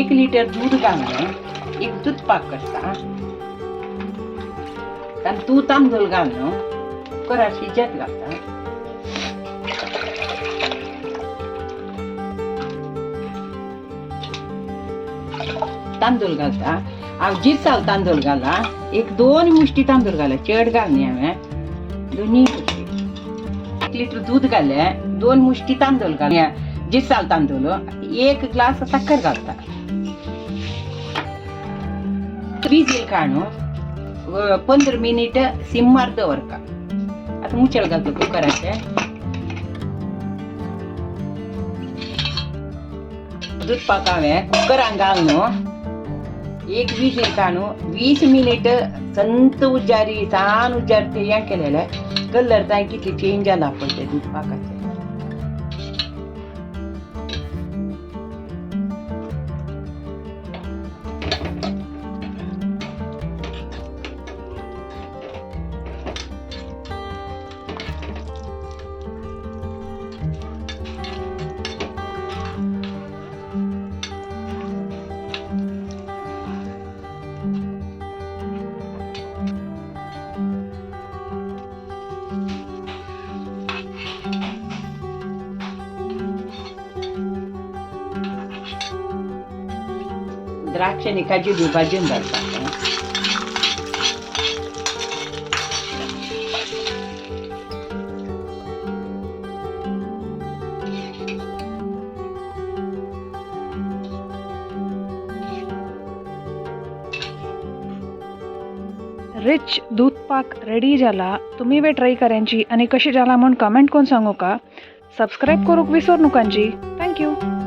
1 litre दूध घालून एक दूध पाक करता. आनी तूं तांदूळ घालून कुकरार शिजत घालता. तांदूळ घालता. हांव जिरसाल तांदूळ घाला, 1-2 मुष्टी तांदूळ घाला, चड घालनी हांवें, 2 मुष्टी. 1 लिटर दूध घालें, 2 मुष्टी तांदूळ घाले, जिरसाल तांदूळ, 1 ग्लास साखर घालता. विजील काडून 15 मिनिट सिम्मार दवरता. आतां मुचल घालता कुकराचे. दूध पाक हांवें कुकरान घालून 1 विजील काडून 20 मिनिट संत उजारी सान उजार ते हें केलेलें. कलर तांय कितले चेंज जाला पळय ते दूध पाकाचे. द्राक्ष आनी काजू बी भाजून घालता. रिच दूध पाक रेडी जाला. तुम्ही वे ट्राय करांची आणि कशी जाला म्हूण कमेंट करून सांगू का. सबस्क्राईब करूक विसरू नकांची. Thank you.